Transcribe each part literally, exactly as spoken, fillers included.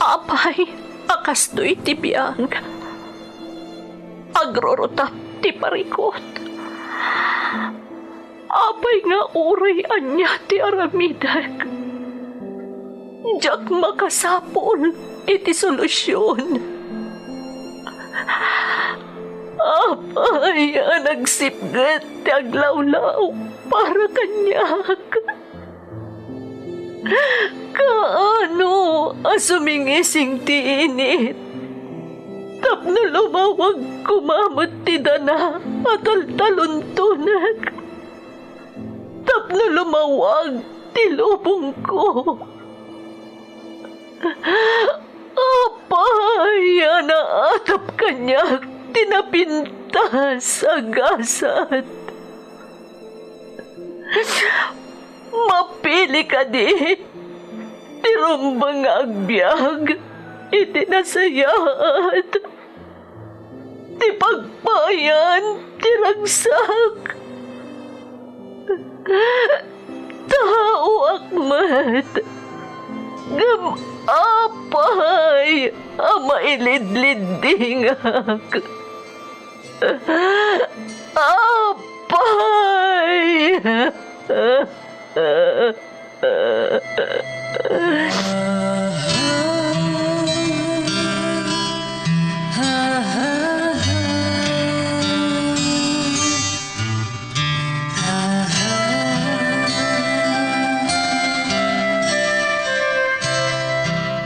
Apay a kastoy ti biag, agrurutap ti parikut. Apay nga uray ania ti aramidek, diak makasapul iti solusion. Apay a nagsipnget ti aglawlaw para kaniak. Kaano a sumingising ti init tapno lumawag koma met ti dana a taltaluntonek, tapno lumawag ti lubongko. Apay a naatap kaniak ti napintas a gasat. Mapili kadi ti rumbeng nga agbiag iti nasayaat, ti pagpayan ti ragsak? Taoak met, ngem apay a mailidliddingak? Apay!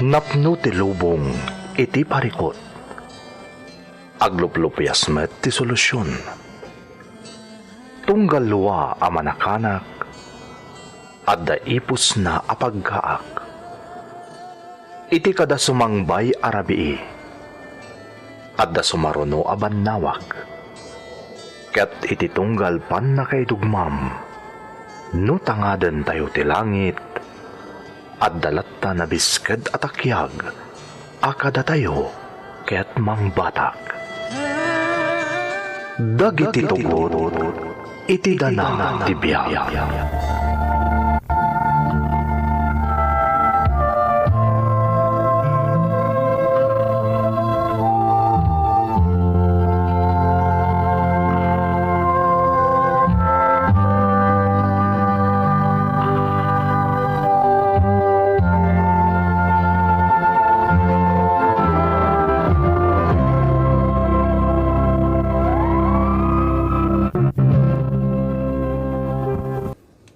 Napno ti lubong iti parikut. Agluplupias met ti solusion. Tunggal dua a manakanak, adda ipusna a paggaak. Iti kada sumangbay a rabii, adda sumaruno a bannawag. Ket iti tunggal pannakaidugmam, no tangadentayo ti langit, adda latta nabisked a takiag a kadatayo ket mangbatak. Dagiti tugot iti dana ti biag.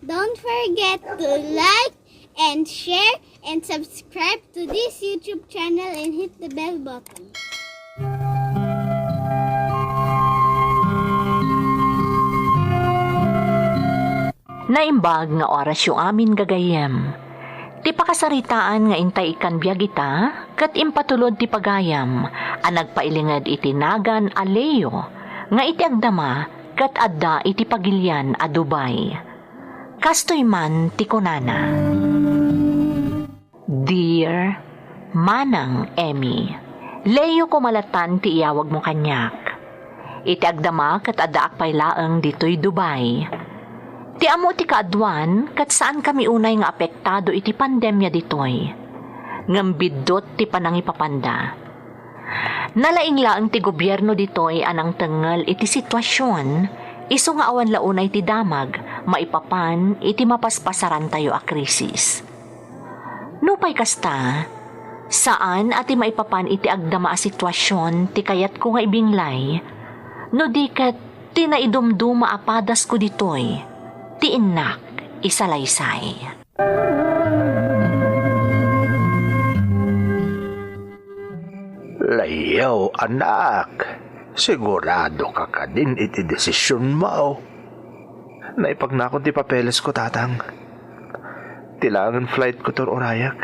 Don't forget to like and share and subscribe to this YouTube channel and hit the bell button. Naimbag nga orasyo amin, gagayyem. Ti pakasaritaan nga intay ikkan biag ita, ket impatulod ti pagayam a nagpailinged iti nagan a Leo nga iti agdama ket adda iti pagilian a Dubai. Kastoy man ti kunana. Dear Manang Emmy, Leo koma latan ti iyawagmo kaniak. Iti agdama ket addaak pay laeng ditoy Dubai. Ti ammo ti kaaduan ket saankami unay nga apektado iti pandemia ditoy. Ngem biddut ti panangipapanda. Nalaing laeng ti gobierno ditoy a nangtengngel iti situasion, isu nga awan la unay ti damag maipapan iti mapaspasarantayo a krisis. Nupay kasta, saan a ti maipapan iti agdama a situasion ti kayatko nga ibinglay, no di ket ti naidumduma a padasko ditoy ti innak isalaysay. Leo, anak, sigurado ka kadin iti desisionmo? Naipagnakon ti papelesko, Tatang. Ti laengen flightko ti ur-urayak.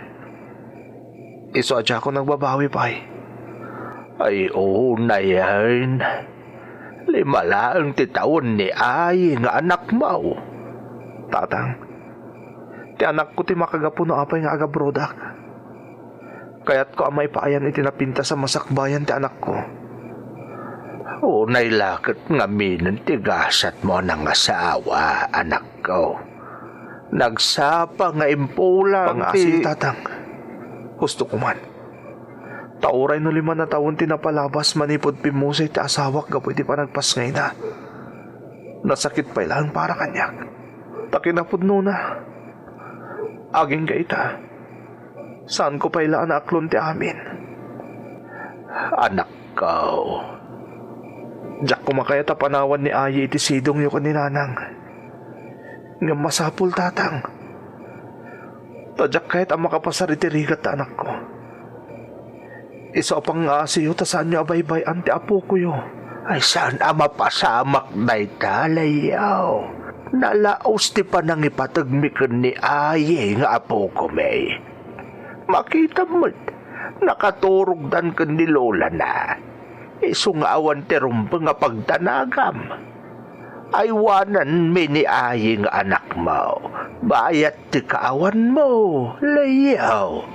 Isu a diakon agbabawi pay. Ay, unayen. Lima laeng ti tawen ni Ai nga anakmo. Tatang, ti anakko ti makagapu no apay nga agabrodak. Kayatko a maipaayan iti napintas a masakbayan ti anakko. Unay la ket ngaminen ti gasatmo a nangasawa, anakko. Nagsapa nga impulang ti Pangngasiyo, Tatang. Husto ko man. Ta uray no lima a tawen ti napalabas manipud pimmusay ti asawak gapu iti panagpasngayna. Nasakit pay laeng para kaniak. Ta kinapudnona, agingga ita, saanko pay la a naaklon ti amin. Anakko, diak koma kayat a panawan ni Ayi iti sidongyo ken ni Nanang. Ngem masapul, Tatang. Ta diak kayat a makapasar iti rigat ta anakko. Isu a pangngasiyo ta saanyo a baybay-an ti apokoyo. Ay, saan a mapasamak dayta, Leo. Nalaos ti panangipategmi ken ni Ayi nga apokomi. Makitam met, nakaturogdan ken ni lolana. Isu nga awan ti rumbeng a pagdanagam. Aywananmi ni Ayi nga anakmo, bayat ti kaawanmo, Leo.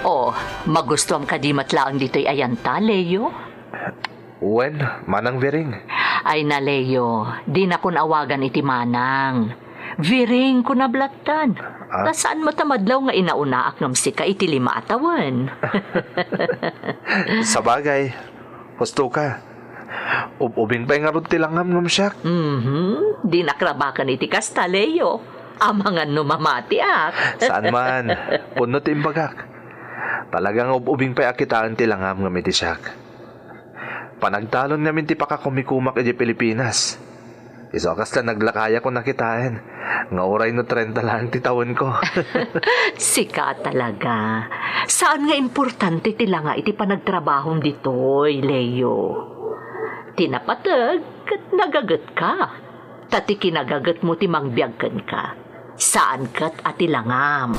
Oh, magustuam kadi met laeng ditoy ayanta, Leo? Wen, Manang Viring. Ay na, Leo, dinakon awagan iti manang. Viring, kuna blattan. Ah? Ta saan met a madlaw nga inaunaak ngem sika iti lima a tawen. Sabagay, husto ka. Ub-ubing pay ngarud ti langam ngem siak. Mhm. Dinak rabaken iti kasta, Leo. Amangan no mamatiak. Saan man. Pudno ti imbagak. Talaga nga ub-ubing pay a kitaen ti langam ngem iti siak. Panagtalon ngamin ti pakakumikumak idiay Pilipinas. Isu a kasla naglakayak a kitaen nga uray no trenta laeng ti tawenko. Sika talaga. Saan nga importante ti langa iti panagtrabahom ditoy, Leo. Ti napateg ket nagagetka. Ta ti kinagagetmo ti mangbiag kenka. Saan ket a ti langam.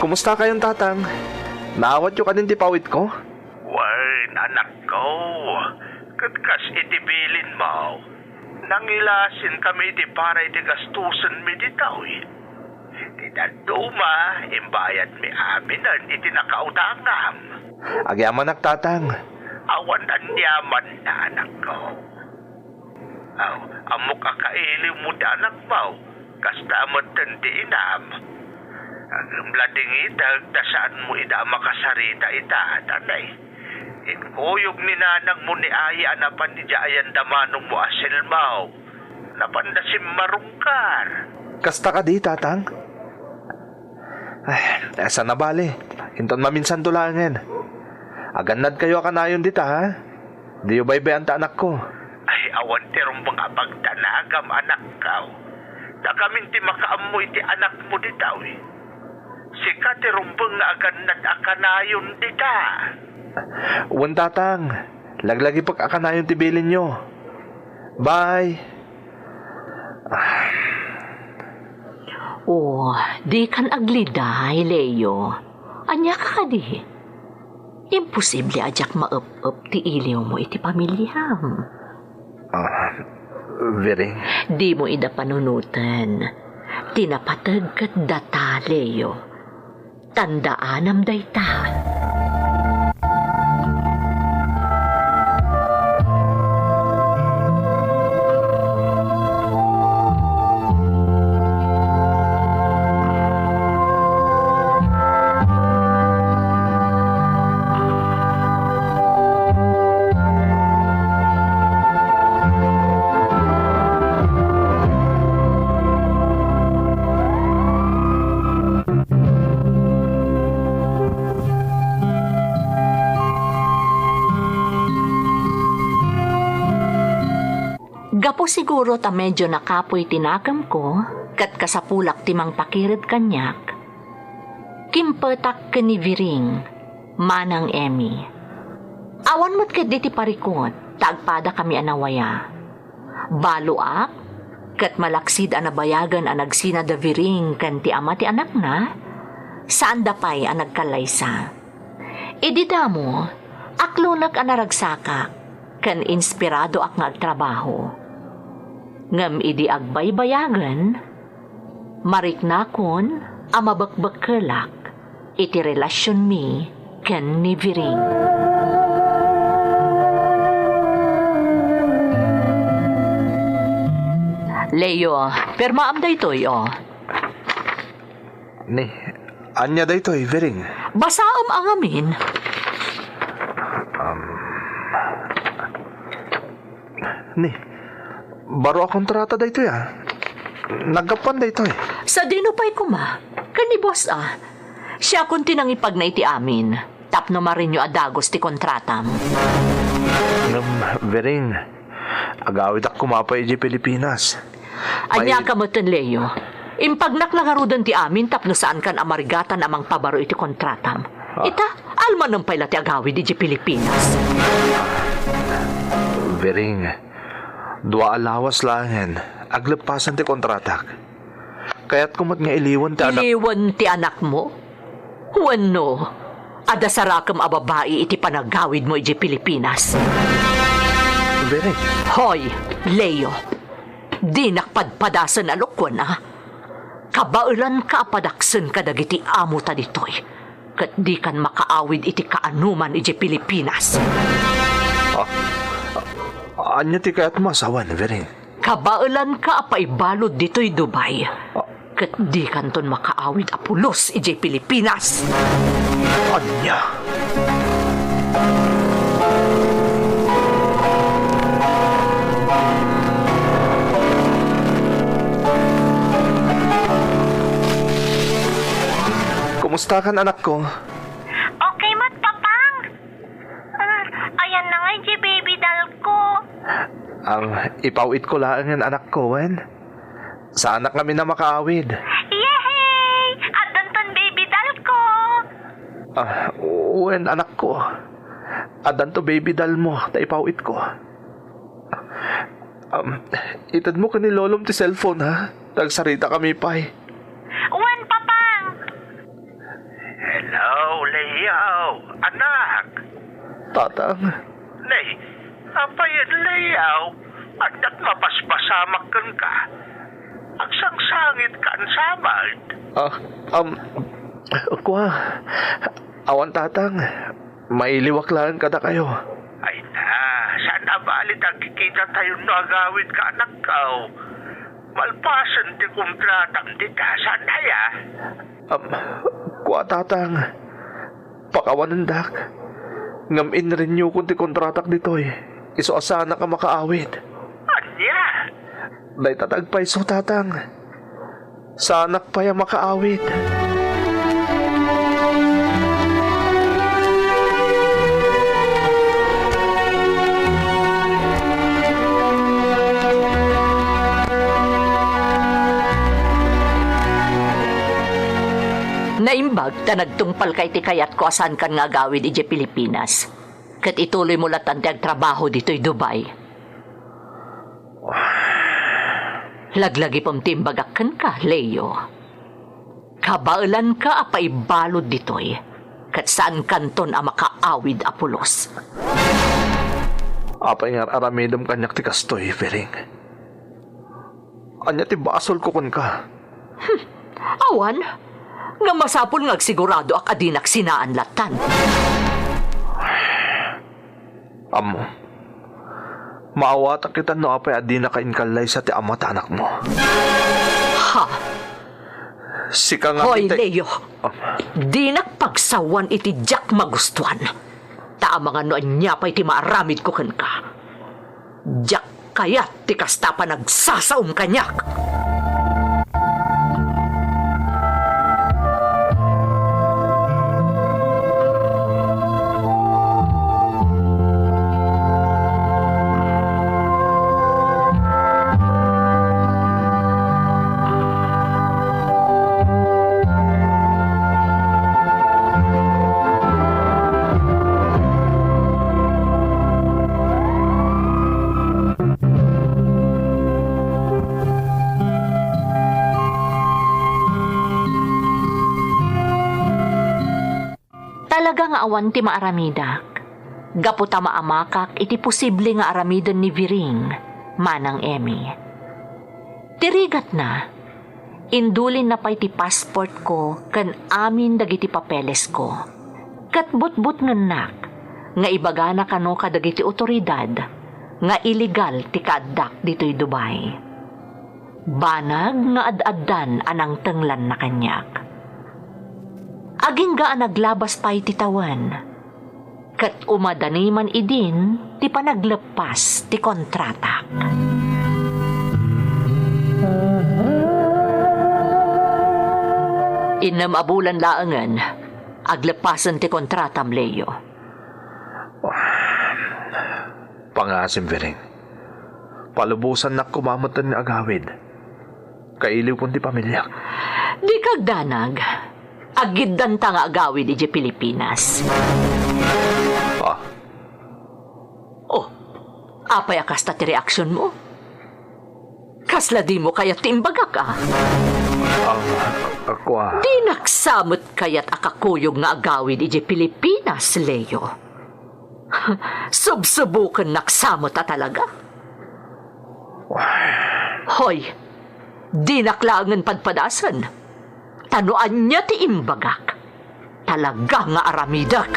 Kumusta kayon, Tatang? Naawatyo kadin ti pawitko? Wen, anakko, ket kas iti bilinmo, nangilasin kami iti para iti gastusenmi ditoy. Ti dadduma, imbayadmi aminen iti nakautangam. Agyamanak, Tatang. Awan aniamanna, anakko. Aw, ammok a kailiwmo ti anakmo, kasta metten ti inam. Ngem la dingiteg ta saanmo ida a makasarita ita, tatay. Inkuyog ni nanangmo ni Ayi a napan idiay ayandamanongmo a silmaw. Napanda simmarungkar. Kasta kadi, Tatang? Ay, saan a bale. Inton maminsanto laengen. Agannadkayo a kanayon dita, ha? Diyo baybay-an ta anakko. Ay, awan ti rumbeng a pagdanagam, anakko. Ta kamin ti makaammo iti anakmo ditoy. Sika ti rumbeng nga agannad a kanayon dita. Wen, Tatang. Laglagipek a kanayon ti bilinyo. Bye. Oh, dikan agliday, Leo. Ania ka kadi? Imposible a diak maep-ep ti iliwmo iti pamiliam. Ah, Viring. Dimo ida panunoten. Ti napateg ket data, Leo. Tandaanam dayta. Gapu siguro ta medio nakapuy ti nakemko ket kasapulak ti mangpakired kaniak, kimpetak ken ni Viring, Manang Emmy. Awan met ketdi ti parikut ta agpadakami a nawaya. Baloak, ket malaksid a nabayagen a nagsina da Viring ken ti ama ti anakna, saanda pay a nagkallaysa. Idi damo, aklonek a naragsakak, ken inspiradoak nga agtrabaho. Ngem idi agbaybayagen, mariknakon a mabekbekkelak iti relasionmi ken ni Viring. Leo, pirmaam daytoy, o. Ni, ania daytoy, Viring? Basaem a ngamin. Um, ni, baro a kontrata daytoy, a. Naggapuan daytoy. Sadino pay koma? Ken ni boss, a. Siakon ti nangipagna iti amin. Tapno marinyo a dagus ti kontratam. Ngem, Viring, agawidak koma pay idiay Pilipinas. Ania ka metten, Leo? Impagnak la ngaruden ti amin tapno saankan a marigatan a mangpabaro iti kontratam. Ah. Ita, almanen pay la ti agawid idiay Pilipinas. Viring, dua a lawas laengen, agleppasan ti kontratak. Kayatko met nga iliwan ti anak. Iliwan ti anakmo? Wenno, adda sarakem a babai iti panagawidmo idiay Pilipinas? Viring. Hoy, Leo, dinak padpadasen a lokoen, a. Kabaelanka a padaksen kadagiti amota ditoy, ket dikan makaawid iti kaanoman idiay Pilipinas. Ah, ania ti kayatmo a sawen, Viring? Kabaelanka a paibalud ditoy Dubai, ket dikanton makaawid a pulos idiay Pilipinas. Ania? Kumustakan, anakko? Okay met, Papang. Ah, ayan na nga idiay baby doll ko. Ang ipaw-itko laengen, anakko, wen? Saanak ngamin a makaawid. Yehey! Addanton baby doll ko! Ah, wen, anakko. Addanto baby doll mo, ta ipaw-itko. Um, itedmo ken ni lolom ti cellphone, ha? Tagsaritakami pay. Wen, Papang! Hello, Leo, anak. Tatang. Nay, apay, Leo, adda't mabasbasamak kenka? Agsangsangitka, ansamat? Ah, um, kua, awan, Tatang. Mailiwak laeng kadakayo. Ay na, saan a bali ti agkikitatayo no agawidka, anakko? Malpasen ti kontratam dita, saan aya? Um, kua, Tatang, pakawanendak. Ngem inreniewkon ti kontratak ditoy. Isu a saanak a makaawid. Ania? Dayta ti agpayso, Tatang. Saanak pay a makaawid. Naimbag ta nagtungpalka iti kayatko a saankan nga agawid idiay Pilipinas. Ket ituloymo latan ti agtrabaho ditoy Dubai. Laglagipem ti imbagak kenka, Leo. Kabaelanka a paibalud ditoy, ket saankanton a makaawid a pulos. Apay nga ar-aramidem kaniak ti kastoy, Viring? Ania ti basolko kenka? Hmm, awan. Nga masapul nga agsiguradoak a dinak sinaan latan. Ammo, maawatak ita no apay a dinaka inkallaysa ti ama ti anakmo. Ha? Sika nga Hoy, bitay- Leo. Ah. Dinak pagsawan iti diak magustuan. Ta amangan no ania pay ti maaramidko kenka. Diak kayat ti kasta a panagsasaom kaniak. nga awan ti maaramidak, gapu ta maamakak iti posible nga aramiden ni Viring, Manang Emmy. Ti rigatna, indulinna pay ti passportko ken amin dagiti papelesko, ket butbutngennak nga ibagana kano kadagiti otoridad nga illegal ti kaaddak ditoy Dubai. Banag nga ad-addan a nangtenglanna kaniak. Agingga a naglabas pay ti tawen, ket umadani man idin ti panagleppas ti kontratak. Innem a bulan laengen, agleppasen ti kontratam, Leo. Pangasim, Viring. Palubosannak koma metten nga agawid. Kailiwkon ti pamiliak. Dika agdanag. Agiddanta nga agawid idiay Pilipinas. Ah? Oh, apay a kasta ti reaksionmo? Kasla dimo kayat ti imbagak, a? Ang, ako, a. Dinak sa met kayat a kakuyog nga agawid idiay Pilipinas, Leo. Subsubukennak sa met a talaga. Hoy, dinak laengen padpadasen. Ta no ania ti imbagak, talaga nga aramidek.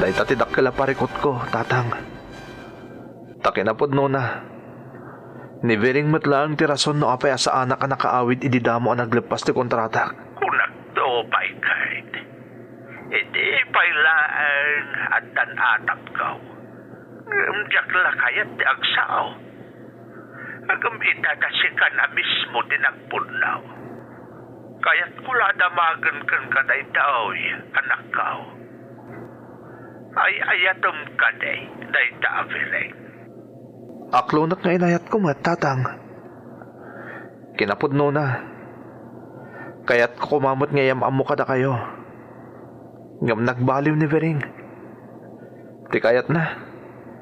Dayta ti dakkel a parikutko, Tatang. Ta kinapudnona, ni Viring met laeng ti rason no apay a saanak a nakaawid idi damo a nagleppas ti kontratak. Kunakto, Baykard, idi pay laeng addan atapkaw, ngem diak la kayat ti agsao. Ngem ita, ta sika a mismo ti nagpudno. Kayatko la a damagen kenka daytoy, anakko. Ay-ayatem kadi dayta a Viring? Aklonek nga inayatko met, Tatang. Kinapudnona, kayatko koma met nga iyam-ammo kadakayo. Ngem nagbaliw ni Viring. Ti kayatna,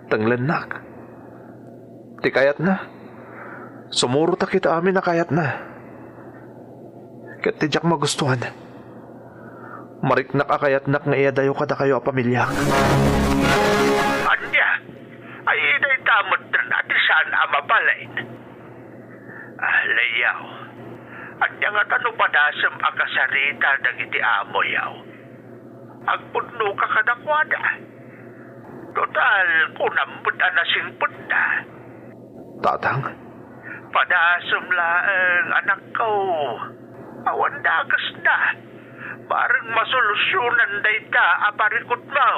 tenglennak. Ti kayatna, sumurotak iti amin a kayatna. Ket ti diak magustuan, mariknak a kayatnak nga iyadayo kadakayo a pamiliak. Ania? Ay, dayta metten a ti saan a mabalin. Ah, Leo, ania ngata no padasem a kasarita dagiti amoyo? Agpudnoka kadakuada. Total, kunam met a nasingpetda. Tatang? Padasem laeng, anakko. Awan dakesda. Bareng masolusyonan dayta a parikutmo.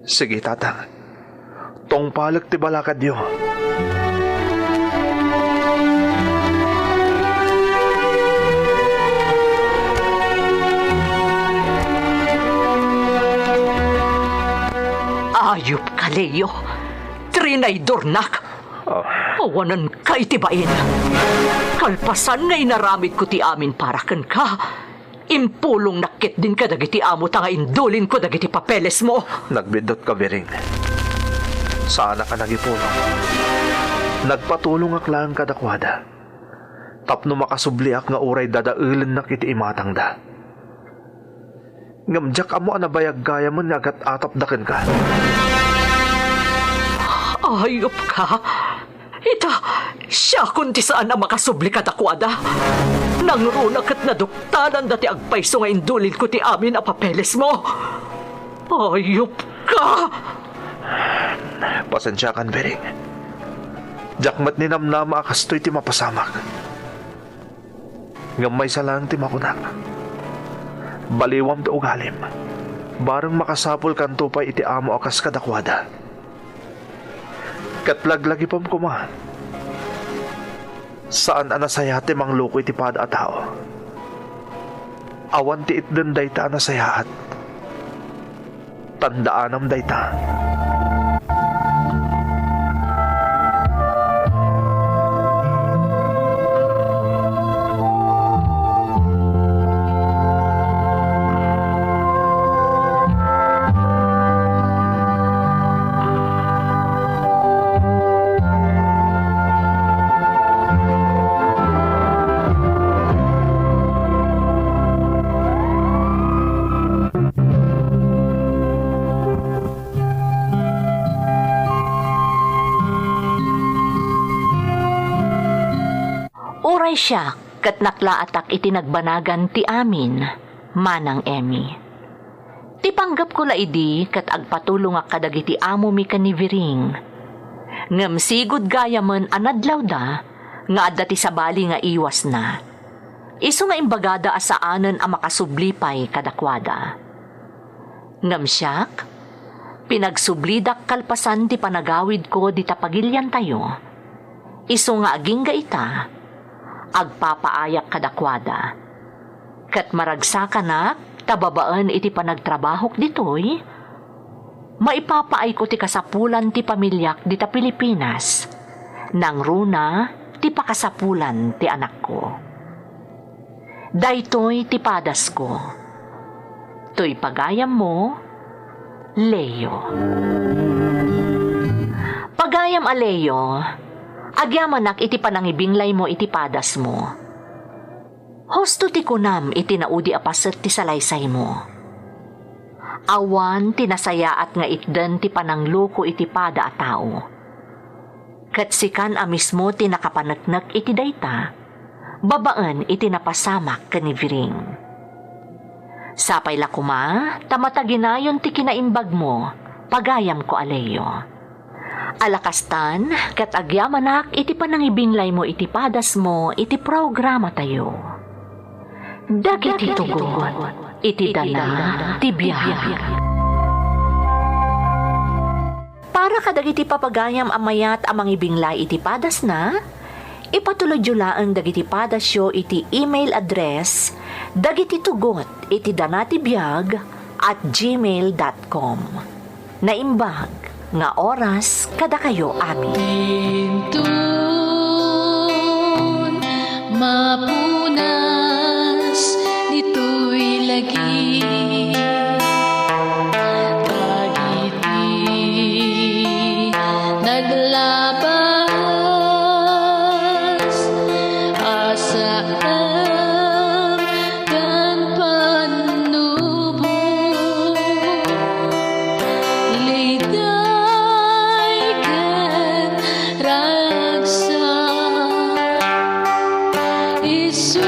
Sige, Tatang. Tungpalek ti balakadyo. Ayup ka, Leo. Trinaydornak. Ah. Awanenka iti bain. Kalpasan nga inaramidko ti amin para kenka, impulongnak ketdin kadagiti amo ta nga indulinko dagiti papelesmo. Nagbiddutka, Biring. Saanak a nagipulong. Nagpatulongak laeng kadakuada tapno makasubliak nga uray dadaelennak iti imatangda. Ngem diak ammo a nabayag gayamen nga agat-atapda kenka. Ayup ka! Ita, siakon ti saan a makasubli kadakuada. Nangruna ket naduktalanda ti agpayso nga indulinko ti amin a papelesmo. Ayup ka! Pasensiakan, Biring. Diak met ninamnama a kastoy ti mapasamak. Ngem maysa laeng ti makunak. Baliwam ti ugalim. Bareng makasapulkanto pay iti amo a kas kadakuada. Ket laglagipem koma. Saan a nasayaat ti mangloko iti pada a tao. Awan ti itden dayta a nasayaat. Tandaanam dayta. Siak, ket naklaatak iti nagbanagan ti amin, Manang Emmy. Ti panggepko la idi ket agpatulongak kadagiti amomi ken ni Viring. Ngem sigud gayamen a nadlawda nga adda ti sabali nga iwasna. Isu nga imbagada a saanen a makasubli pay kadakuada. Ngem siak, pinagsublidak kalpasan ti panagawidko dita pagiliantayo. Isu nga agingga ita, agpapaayak kadakuada. Ket maragsakanak ta babaen iti panagtrabahok ditoy, maipapaayko ti kasapulan ti pamiliak dita Pilipinas, nangruna ti pakasapulan ti anakko. Daytoy ti padasko. Toy pagayammo, Leo. Pagayam a Leo, agyamanak iti panangibinglaymo iti padasmo. Husto ti kunam iti naudi a paset ti salaysaymo. Awan ti nasayaat nga itden ti panangluko iti pada a tao. Ket sikan a mismo ti nakapaneknek iti dayta, babaen iti napasamak ken ni Viring. Sapay la koma ta mataginayon ti kinaimbagmo, pagayamko a Leo. Alakastan, ket agyamanak iti panangibinglaymo iti padasmo iti programatayo. Dagiti tugot iti dana ti biag. Para kadagiti papagayam a mayat a mangibinglay iti padasna, ipatulodyo laeng dagiti padasyo iti email address dagiti tugot iti dana ti biag at gmail dot com. Naimbag nga oras kadakayo amin. Inton mapunas ditoy lagi, dagiti naglabas a saan ken pannubo, liday ken ragsak, isu